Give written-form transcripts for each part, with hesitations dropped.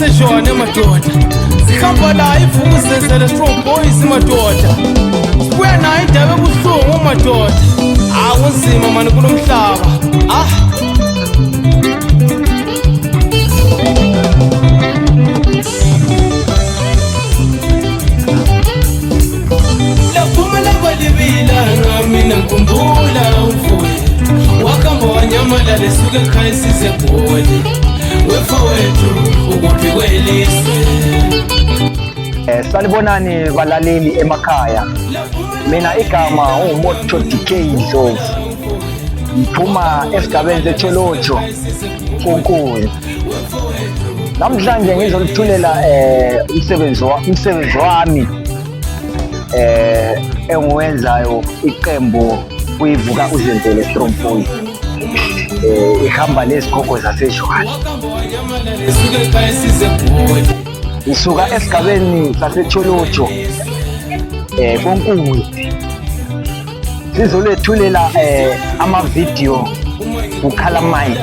zasejwane madoda, sihamba la ivukuzenzele strong boys madoda, sibuya nayo indaba ebuhlungu madoda. Akunzima mani kulo mhlaba. Ah, laphuma lakwalibila mina ngikhumbula umfowethu wakhamba wanyamalala esuka ekhaya size egoli. Wemfowethu ukuphi kwelizwe? Salibonani balaleli emakhaya. Mina igama unguMotho DK Ndlovu. Ngiphuma esigabeni seTsholotsho kuNkulu. Namhlanje ngizolithulela umsebenzi wami engiwenzayo, iqembu kuyivuka uzenzele Strong Boys. Ihamba lezikhokho zaseJwane. Esuka ekhaya size egoli. Ngisuka esigabeni saseTsholotsho koNkunzi. Sizolethulela ama-video kuKhalamine.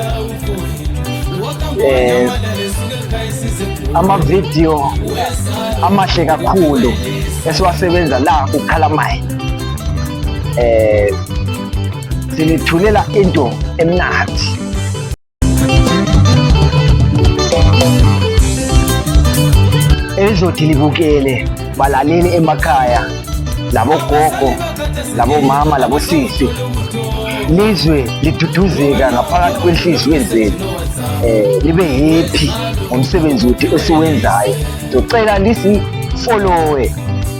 Ama-video amahle kakhulu esiwasebenza la kuKhalamine. Sinithulela into emnandi. Elizothi libukele balaleli emakhaya, labogogo, labomama, labosisi, lizwe liduduzeka ngaphakathi kwenhliziyo zenu, libe happy ngomsebenzi wethu esiwenzayo. Ngicela lisifollowe,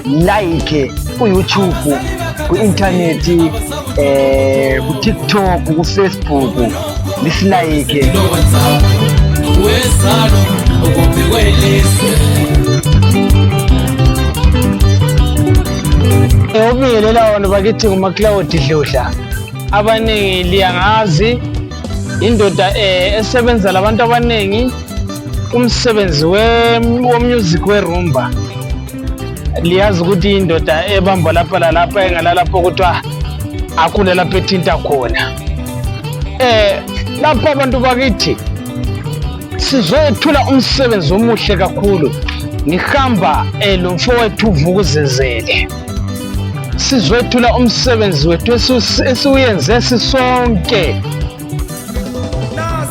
like ku-YouTube, ku-internet, ku-TikTok, ku-Facebook, lisilike. Wezalo ukuphi kwelizwe? Ubingelela abantu bakithi nguMacLeod Dludla. Abaningi liyangazi, indoda esebenza labantu abaningi kumsebenzi we-music we-rumba. Liyazi ukuthi indoda ebamba lapha lalapha, engalalapho kuthiwa akhule lapho ethinta khona. Lapha abantu bakithi sizoyethula umsebenzi omuhle kakhulu. Ngihamba lo mfowethu Vukuzenzele. Sizoyethula umsebenzi wethu esiwuyenze sisonke.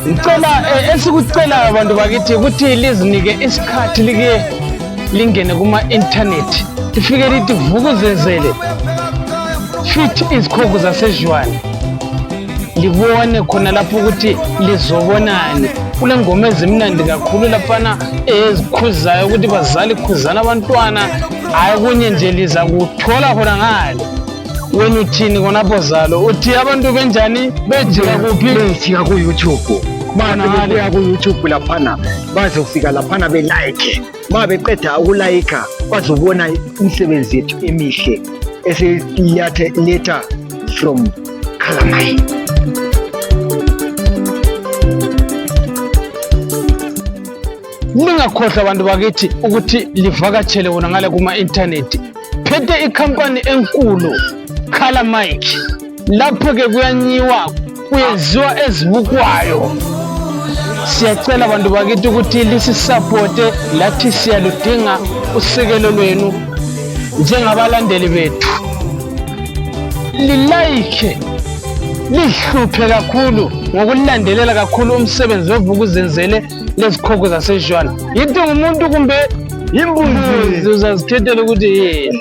Ngicela esikucelayo abantu bakithi ukuthi lizinike isikhathi, like lingene kuma-internet, lifike lithi Vukuzenzele fit izikhokho zaseJwane, libone khona lapho ukuthi lizobonani. Kule ngoma ezimnandi kakhulu laphana ezikhuzayo ukuthi bazali khuzana abantwana, hayi kunye nje liza kuthola khona ngale. Wena uthini khonapho zalo? Uthi abantu benjani, bejika kuphi? Bejika ku-YouTube. Khona ngale. Babuya ku-YouTube laphana, bazofika laphana belike. Ma beqeda ukulayikha bazobona imisebenzi yethu emihle esiyiletha from Calamine. Ningakhohlwa abantu bakithi ukuthi livakatshele wona ngale kuma-intanethi. Phethe ikhampani enkulu Color Mic, lapho-ke kuyanyiwa kuyenziwa ezibukwayo. Siyacela abantu bakithi ukuthi lisisapote, lathi siyaludinga usekelo lwenu njengabalandeli bethu. Lilayikhe, lihluphe kakhulu ngokulandelela kakhulu umsebenzi wevukuzenzele lezikhokho zaseJwana. Yithi ngumuntu kumbe Imbuzi. Uzazikhethela ukuthi yini.